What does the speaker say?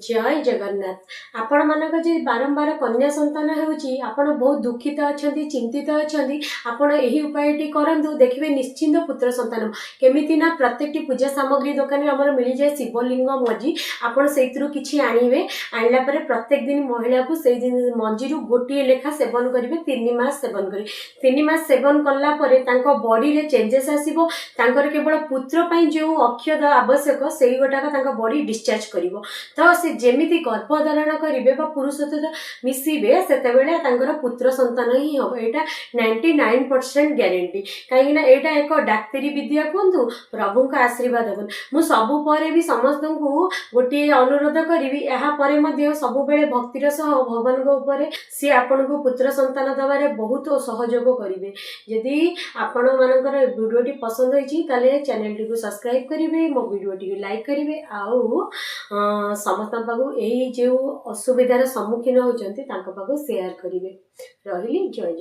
ଜୟ ଜଗନ୍ନାଥ। ଆପଣମାନଙ୍କ ଯଦି ବାରମ୍ବାର କନ୍ୟା ସନ୍ତାନ ହେଉଛି, ଆପଣ ବହୁତ ଦୁଃଖିତ ଅଛନ୍ତି, ଚିନ୍ତିତ ଅଛନ୍ତି, ଆପଣ ଏହି ଉପାୟଟି କରନ୍ତୁ, ଦେଖିବେ ନିଶ୍ଚିନ୍ତ ପୁତ୍ର ସନ୍ତାନ। କେମିତି ନା ପ୍ରତ୍ୟେକଟି ପୂଜା ସାମଗ୍ରୀ ଦୋକାନରେ ଆମର ମିଳିଯାଏ ଶିବଲିଙ୍ଗ ମଞ୍ଜି। ଆପଣ ସେଇଥିରୁ କିଛି ଆଣିବେ। ଆଣିଲା ପରେ ପ୍ରତ୍ୟେକ ଦିନ ମହିଳାକୁ ସେଇ ମଞ୍ଜିରୁ ଗୋଟିଏ ଲେଖା ସେବନ କରିବେ। 3 ମାସ ସେବନ କରିବେ। 3 ମାସ ସେବନ କଲା ପରେ ତାଙ୍କ ବଡ଼ିରେ ଚେଞ୍ଜେସ୍ ଆସିବ। ତାଙ୍କର କେବଳ ପୁତ୍ର ପାଇଁ ଯେଉଁ ଅକ୍ଷତ ଆବଶ୍ୟକ, ସେଇ ଗୋଟାକ ତାଙ୍କ ବଡ଼ି ଡିସଚାର୍ଜ କରିବ। ତ ସେ ଯେମିତି ଗର୍ଭଧାରଣ କରିବେ ବା ପୁରୁଷ ସହିତ ମିଶିବେ, ସେତେବେଳେ ତାଙ୍କର ପୁତ୍ର ସନ୍ତାନ ହିଁ ହେବ। ଏଇଟା 99% ଗ୍ୟାରେଣ୍ଟି। କାହିଁକିନା ଏଇଟା ଏକ ଡାକ୍ତରୀ ବିଦ୍ୟା କୁହନ୍ତୁ, ପ୍ରଭୁଙ୍କ ଆଶୀର୍ବାଦ କୁହନ୍ତୁ। ମୁଁ ସବୁ ପରେ ବି ସମସ୍ତଙ୍କୁ ଗୋଟିଏ ଅନୁରୋଧ କରିବି, ଏହା ପରେ ମଧ୍ୟ ସବୁବେଳେ ଭକ୍ତିର ସହ ଭଗବାନଙ୍କ ଉପରେ, ସିଏ ଆପଣଙ୍କୁ ପୁତ୍ର ସନ୍ତାନ ଦେବାରେ ବହୁତ ସହଯୋଗ କରିବେ। ଯଦି ଆପଣମାନଙ୍କର ଭିଡ଼ିଓଟି ପସନ୍ଦ ହୋଇଛି, ତାହେଲେ ଚ୍ୟାନେଲଟିକୁ ସବସ୍କ୍ରାଇବ୍ କରିବେ, ମୋ ଭିଡ଼ିଓଟିକୁ ଲାଇକ୍ କରିବେ ଆଉ ସମସ୍ତଙ୍କ ପାଖକୁ, ଏଇ ଯେଉଁ ଅସୁବିଧାର ସମ୍ମୁଖୀନ ହେଉଛନ୍ତି, ତାଙ୍କ ପାଖକୁ ସେୟାର କରିବେ। ରହିଲି, ଜୟ ଜୟ।